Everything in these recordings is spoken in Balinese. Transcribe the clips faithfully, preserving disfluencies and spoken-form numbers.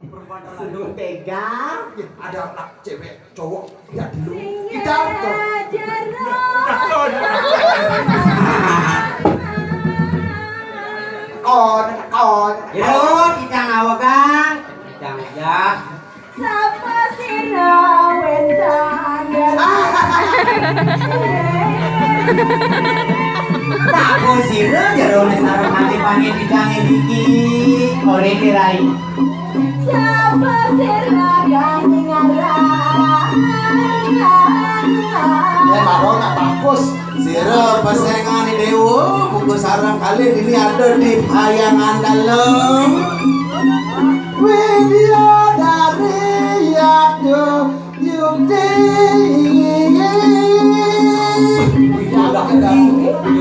Sungguh tega. Ada anak cewek, cowok, lihat dulu. Kita tuh. Kon, kon. Yo, kita ngawegang. Kita ngajak. Sapa sira wénten? Sapa sira jero nek sareng ati pange dicange iki? Ora dirai. Sapa sira kang ngarang? Eh, maro nak bagus. Sira pesengane dewa, buku sarang kali ini ada di Payangan Dalam. Widya dari Yadnya Yukti.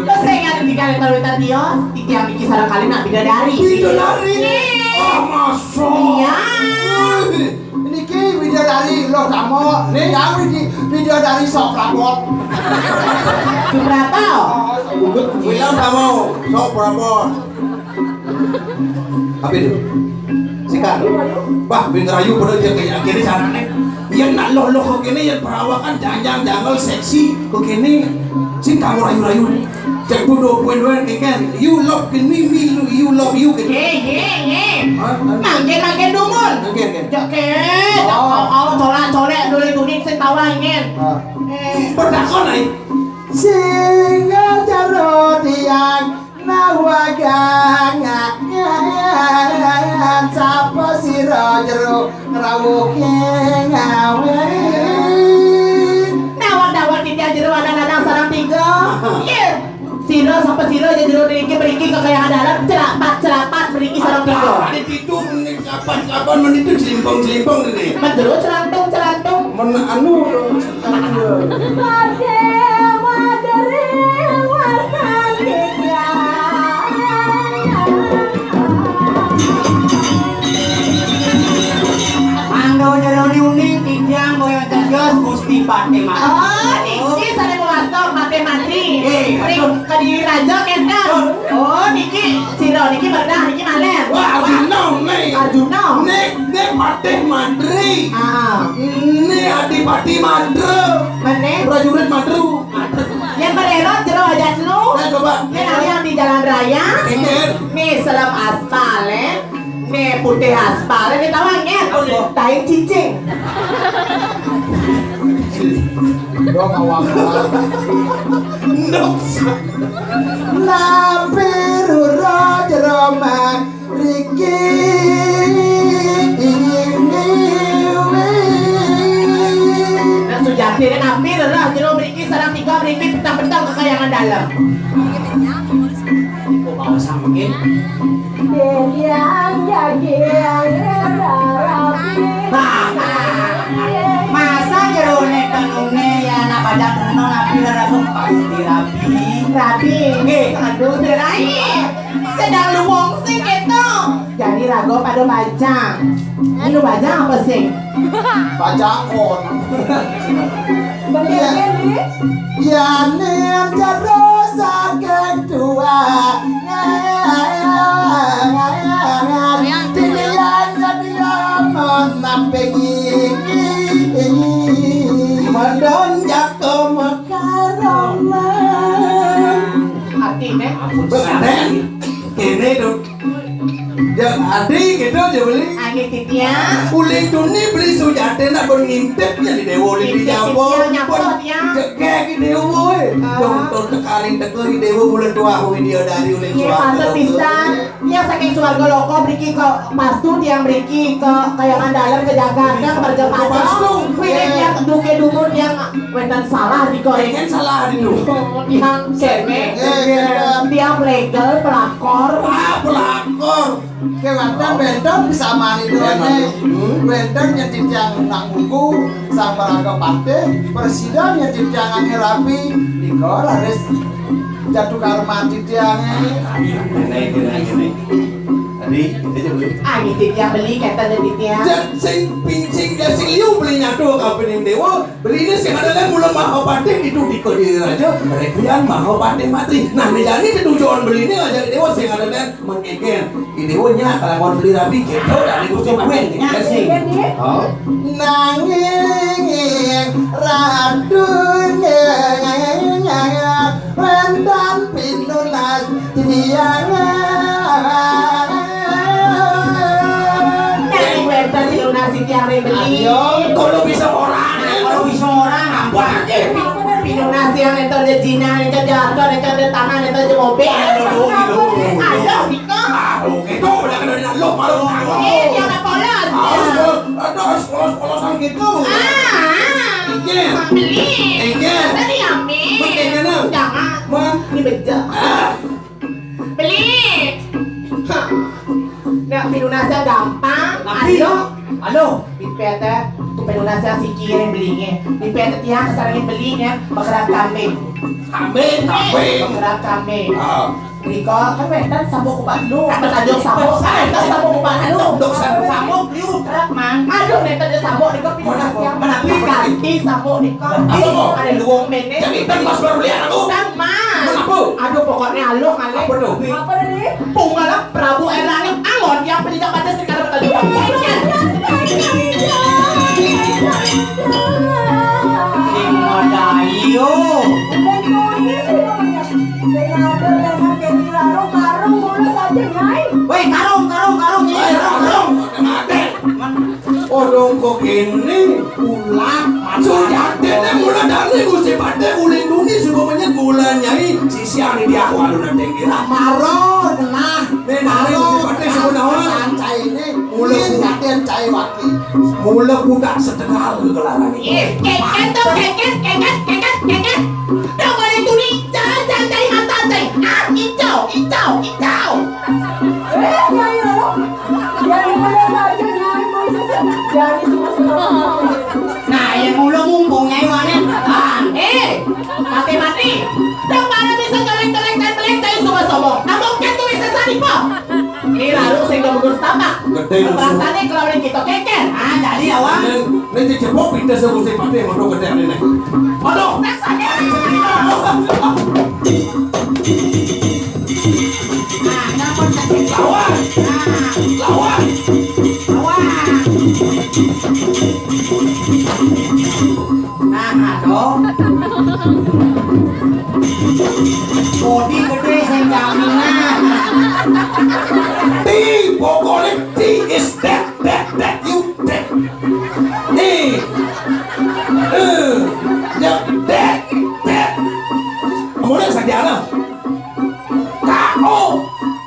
Pesengane tiga letter Witan Tios, titiang niki sareng kali nak bidadari. Bidadari? Iya. Oh, masya. Iya. Niki widadari lho kamu. Nih ya widi-, widadari sok rapot. Suprapto. Wilon kamu sok rapot. Apa itu? Sikat. Bah, bin rayu pada dia kayak gini caranya. Yang nak loh loh kok gini yang perawakan janjang janggal seksi kok gini. Sing kamu rayu-rayu nih. Cek dulu dua poin dua keken. You love me, me you love you gitu. Ye, ye, ye. Hah? Mangke, mangke dumun. Oke, oke. Joke, oh, kau colak-colek dulu itu nih sing tawa ingin. Ah. Eh. Bertakon ai. Sing jero tiang nawagang. Sapa sira jero ngrawuhe ngawe? Nawar-nawar titiang jero anak-anak sareng tiga. Ye. Sira sapa sira ya jero mriki, mriki kekayangan dalam, celapat-celapat mriki sareng tiga. Ada itu menit kapan-kapan menit itu celimpong-celimpong ini. Menjero celantung-celantung. Men anu. Ade madere wasan titiang. Pando jerone uning titiang boyo tejos Gusti Patih Mati. Oh, niki sare mewasta Patih Mati. Eh, ring Kediri Raja kenten. Oh, niki sira niki Medah niki Malen. Wah, Arjuna nih. Arjuna. Nek, nek Patih Madri. Ah. Nek Adipati Madra. Meneh. Prajurit Madru. Yang bererot jero aja lu. Nah, coba. Yang ada yang di jalan raya. Ini. Nih, selem aspal, eh. Nih, putih aspal. Ini tahu nggak? Apa? Tai cicing. Dong awak. Ndok. Nampir ura jero mriki. Nah, sujatine nampir ura jero mriki sareng tiga mriki petang-petang kekayangan dalam. Kok bawa sangkin? Dadiang daging rapi. Nah, nah. Masa jerone tenune ya anak badak tenun napi rada pasti rapi. Rapi. Nggih. Aduh, Derai. Sedang luwung sing gitu. Jadi rago pada bajang. Ini bajang apa sing? Bajang kon. Bener kan, Di? Yanin jero saking tuangan. Tinian setia menampingi. Madon jako mekaroman. Artine? Ampun, beten. Kene to. Ya, adi gitu aja beli. Adi Titiang. Uling tuni beli sujate nak pun ngintip ya di dewa uling di Nyawa. Nyawa, ya. Jegek di dewa, eh. Ah. Dong, dong, tekaring teka di dewa bulan tua aku dia dari uling. Iya, tua pantes aku. Pisan. Ya, saking swarga loko mriki ke pastu tiang mriki ke kayangan dalam ke Jakarta, ke Marga Pastu. Pastu. Wih, iya. Tiang duke dumun tiang wenten salah di korek. Kan salah di lu. Tiang kene. Eh, kene. Tiang plegel, pelakor. Ah, pelakor. Kewanten benton bisa mani duwene. Hmm. Benton nyedit tiang nang buku, sang Marga Patih, presiden nyedit tiang angin rapi. Nika laris jatuh karma tiang. Kene, kene, kene. Beli, kita aja beli. Ah, gitu ya, beli, kata dia gitu ya. Sing pincing dia sing liu beli nyatu kapan yang dewa. Beli ini sing ada kan mula Mahapatih itu di Kediri Raja. Mereka yang Mahapatih mati. Nah, ini jadi tujuan beli ini aja dewa sing ada kan mengkeken. Ini dewa nya kalau mau beli rapi gitu dari Gusti Patih. Ya sih. Oh. Nanging ratu ngengengan rentan pinunas tiang. Nanging wénten pinunas tiang ring beli. Ayo, kalau bisa orang, kalau bisa orang apa? Pinunas tiang itu ada zina, itu jatuh, itu ada tanah, itu ada mobil. Aduh, gitu. Aduh, gitu. Ah, oke, tuh udah kena lo malu. Eh, jangan polos. Aduh, harus polos-polosan gitu. Ah, iya. Beli. Iya. Masa diambil? Betul, kan? Jangan. Man. Ini beja. Ah. Beli. Hah. Nggak, pinunasnya gampang. Tapi, aduh. Aduh, di P T, tuh pinunasnya si Kiai belinya. Di P T tiang kesarangan belinya, bekerap kambing. Kambing, kambing. Bekerap kambing. Ah. Rika, kan wénten sabuk kupat lu, apa tajung sabuk? Kan wénten sabuk kupat lu. Dok sabuk. Sabuk liu truk, Mang. Aduh, nénten ada sabuk, Rika, pindah kasihan. Mana? Ganti sabuk, Rika. Apa kok? Ada luwung méné. Yang hitam pas baru lihat aku. Hitam, Mas. Kenapa? Aduh, pokoknya aluh, ngalih. Apa tuh? Apa tadi? Punggawa Prabu Erlangga, angon yang penjejak pada serigala bertajung. Sing modai, yo. Sing ada dengan Déwi Larung, karung mulu saja, Nyai. Wéh, karung, karung, karung, Nyai. Wéh, karung, karung. Odong kok ini ulah. Sudah, dene mula dane Gusti Patih ulindungi supaya mula Nyai sisian di aku alunan tinggi. Maro, nah. Nih, nari Gusti Patih sebut nawa. Cai ini, mula budak cai waki. Mula budak setegal ke kelarang ini. Ih, keket tuh, keket, keket, keket, keket. Dong, boleh tuli, jangan, jangan cai mata, cai. Ah, hijau, hijau, hijau. Eh, Nyai, lalu? Jadi, mulai saja, Nyai, mau sesat. Jadi, semua sudah. Nah, ya, mula mumpung, Nyai, mana? Ah, eh, mati-mati. Dong, mana bisa coleng-coleng, coleng-coleng, cai semua sombong. Namun, kan tuh bisa sani, Pak. Ini lalu sing gak bagus tapak. Gedé musuh. Rasanya kalau ada kita keker. Ah, jadi awak. Ini, ini dicepok pindah sama si Patih, waduh gedé ini. Waduh. Rasanya. Nah, kenapa tak lawan? Nah. Lawan. Lawan. Nah, aduh. Bodi gedé sing jaminan. Ti, pokoknya ti is dead, dead, dead, you dead. Ti. Eh, ya, dead, dead. Mulai saja lah. K O.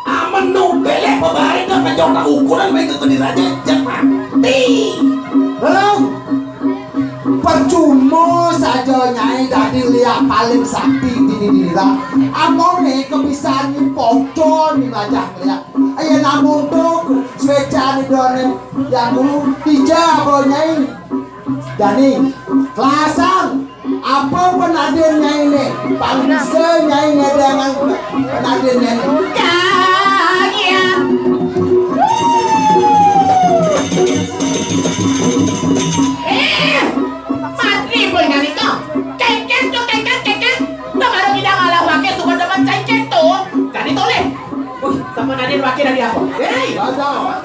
Amen nu belek pebaring kan mencoba ukuran baik ke diraja, jek mati. Belum. Percuma saja Nyai dadi liak paling sakti di dira. Amone kebisan ni poco ni majah liak. Ayo namun tu swecane done yang dulu tija apa Nyai. Jani kelasang apa penadin Nyai ne? Paling bisa Nyai ngedangan penadin Nyai. Kaya. Eh, mati pun nyari kau. Keket tu, keket, keket. Kemarin kita ngalah pakai semua teman cengkeh tu. Jadi toleh. Wih, sama nadin pakai dari apa? Hei, baca.